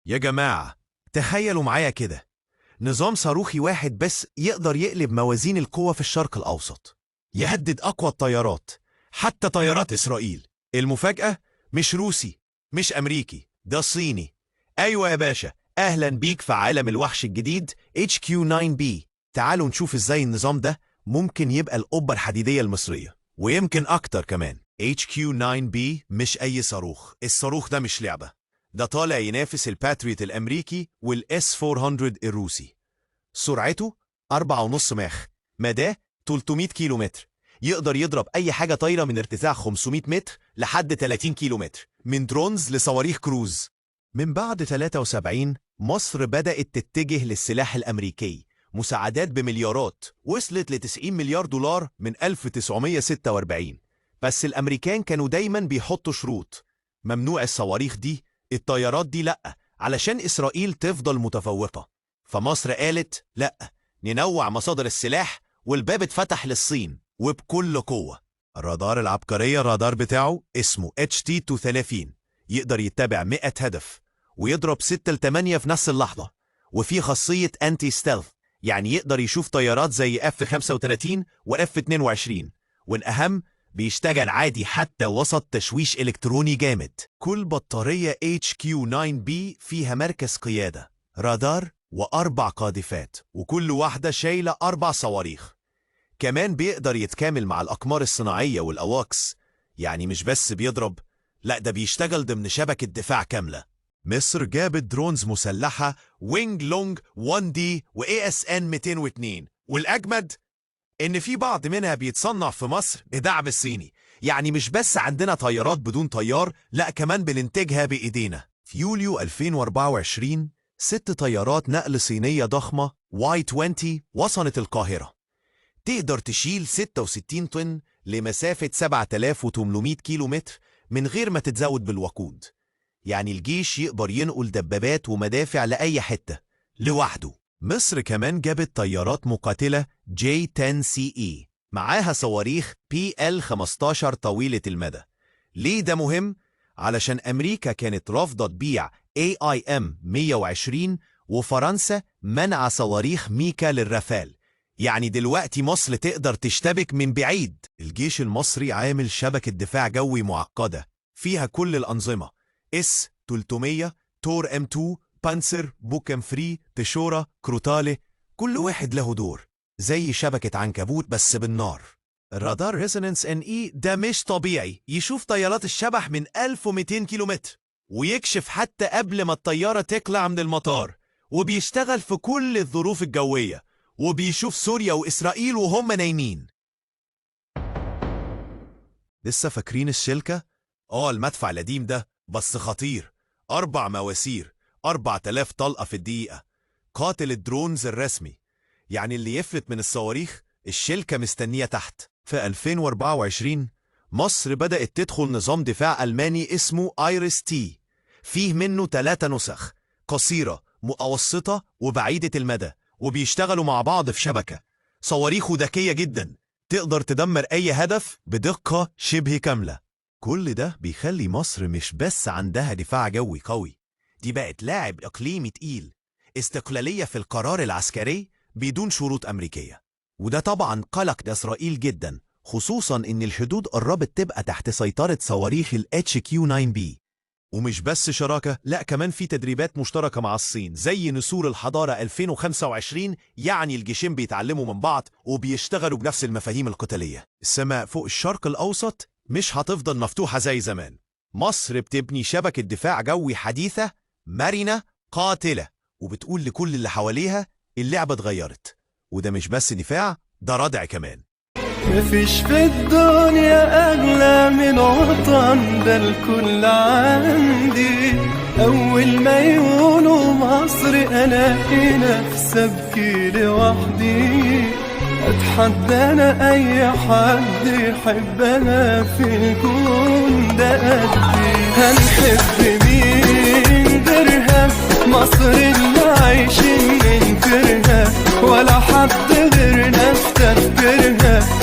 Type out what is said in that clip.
يا جماعة، تخيلوا معايا كده، نظام صاروخي واحد بس يقدر يقلب موازين القوة في الشرق الأوسط، يهدد أقوى الطيارات، حتى طيارات إسرائيل. المفاجأة مش روسي، مش أمريكي، ده صيني. أيوة يا باشا، أهلا بيك في عالم الوحش الجديد HQ-9B. تعالوا نشوف إزاي النظام ده ممكن يبقى القبة الحديدية المصرية، ويمكن أكتر كمان. HQ-9B مش أي صاروخ، الصاروخ ده مش لعبة، ده طالع ينافس الباتريوت الأمريكي وال S-400 الروسي. سرعته 4.5 ماخ، مداه 300 كيلو متر، يقدر يضرب أي حاجة طايرة من ارتفاع 500 متر لحد 30 كيلو متر، من drones لصواريخ كروز. من بعد 73 مصر بدأت تتجه للسلاح الأمريكي، مساعدات بمليارات وصلت ل 90 مليار دولار من 1946. بس الأمريكان كانوا دايما بيحطوا شروط: ممنوع الصواريخ دي، الطيارات دي لأ، علشان إسرائيل تفضل متفوقة. فمصر قالت لأ، ننوع مصادر السلاح، والباب اتفتح للصين وبكل قوة. الرادار العبقرية، الرادار بتاعه اسمه HT-30، يقدر يتابع 100 هدف ويضرب 6 ل 8 في نفس اللحظة، وفي خاصية anti stealth، يعني يقدر يشوف طيارات زي F 35 و F 22. والأهم، بيشتغل عادي حتى وسط تشويش إلكتروني جامد. كل بطارية HQ-9B فيها مركز قيادة، رادار، وأربع قاذفات، وكل واحدة شايلة أربع صواريخ. كمان بيقدر يتكامل مع الأقمار الصناعية وال AWACS، يعني مش بس بيضرب، لا، ده بيشتغل ضمن شبكة دفاع كاملة. مصر جابت drones مسلحة Wing Loong 1D و ASN 202، والأجمد إن في بعض منها بيتصنع في مصر بدعم الصيني. يعني مش بس عندنا طيارات بدون طيار، لا، كمان بننتجها بإيدينا. في يوليو 2024 ست طيارات نقل صينية ضخمة Y-20 وصلت القاهرة، تقدر تشيل 66 طن لمسافة 7800 كيلو متر من غير ما تتزود بالوقود. يعني الجيش يقدر ينقل دبابات ومدافع لأي حتة لوحده. مصر كمان جابت طيارات مقاتلة J-10CE معاها صواريخ PL-15 طويلة المدى. ليه ده مهم؟ علشان أمريكا كانت رافضة تبيع AIM 120، وفرنسا منع صواريخ ميكا للرافال. يعني دلوقتي مصر تقدر تشتبك من بعيد. الجيش المصري عامل شبكة دفاع جوي معقدة فيها كل الأنظمة: S 300، تور M 2، بانسر، بوك M 3، بيشورا، كروتالي. كل واحد له دور، زي شبكة عنكبوت بس بالنار. الرادار Resonance NE ده مش طبيعي، يشوف طيارات الشبح من 1200 كيلومتر، ويكشف حتى قبل ما الطيارة تقلع من المطار، وبيشتغل في كل الظروف الجوية، وبيشوف سوريا وإسرائيل وهم نايمين. لسه فاكرين الشيلكا؟ آه، المدفع القديم ده، بس خطير. أربع مواسير، 4000 طلقة في الدقيقة، قاتل ال drones الرسمي. يعني اللي يفلت من الصواريخ، الشيلكا مستنية تحت. في 2024 مصر بدأت تدخل نظام دفاع ألماني اسمه IRIS-T، فيه منه ثلاثة نسخ: قصيرة، متوسطة، وبعيدة المدى، وبيشتغلوا مع بعض في شبكة. صواريخه ذكية جدا، تقدر تدمر أي هدف بدقة شبه كاملة. كل ده بيخلي مصر مش بس عندها دفاع جوي قوي، دي بقت لاعب إقليمي تقيل، استقلالية في القرار العسكري بدون شروط أمريكية. وده طبعا قلق إسرائيل جدا، خصوصا إن الحدود قربت تبقى تحت سيطرة صواريخ ال HQ-9B. ومش بس شراكة، لا، كمان في تدريبات مشتركة مع الصين زي نسور الحضارة 2025. يعني الجيشين بيتعلموا من بعض وبيشتغلوا بنفس المفاهيم القتالية. السماء فوق الشرق الأوسط مش هتفضل مفتوحة زي زمان. مصر بتبني شبكة دفاع جوي حديثة، مرنة، قاتلة، وبتقول لكل اللي حواليها: اللعبة اتغيرت. وده مش بس دفاع، ده ردع كمان. مفيش في الدنيا أغلى من وطن، ده الكل عندي. أول ما يقولوا مصر ألاقي نفسي أبكي لوحدي. أتحدى أنا أي حد يحبنا في الكون ده قدي. هنحب مين غيرها؟ مصر اللي عايشين ننكرها، ولا حد غيرنا في تفكيرها.